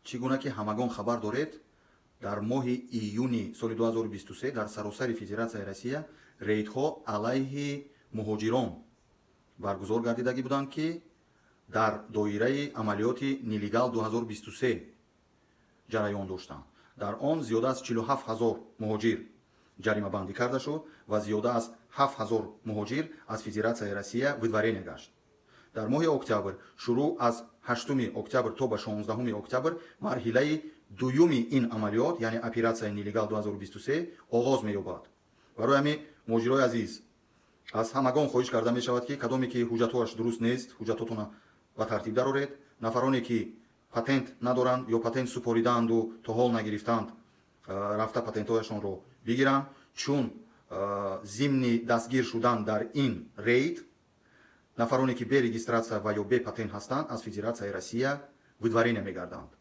Чӣ гуна ки ҳамагон хабар доред, дар моҳи июни соли 2023 дар саросари Федератсияи Россия рейдҳо алайҳи муҳоҷирон баргузор гардидагӣ буданд, ки дар доираи амалиёти «Нелегал 2023» ҷараён доштанд. Дар он зиёда аз 47 ҳазор муҳоҷир ҷаримабандӣ карда шуд ва зиёда аз 7 ҳазор муҳоҷир аз Федератсияи Россия выдворение гашт. Дар моҳи октябр, шурӯъ аз 8 октябр то ба 16 октябр, марҳилаи дуюми ин амалиёт, яъне оператсияи «Нелегал 2023» оғоз меёбад. Барои ҳамин, муҳоҷирои азиз, аз ҳамагон хоҳиш карда мешавад, ки кадоме ки ҳуҷҷатҳояш дуруст нест, ҳуҷҷатҳотона ба тартиб дароред. Нафароне ки патент надоранд ё патент супоридаанду то ҳол нагирифтаанд, рафта патентҳояшонро бигиранд, чун зимни дастгир шудан дар ин рейд нафароне ки бе регистрация ва ё бе патент ҳастанд, аз Федератсияи Россия выдворение мегарданд.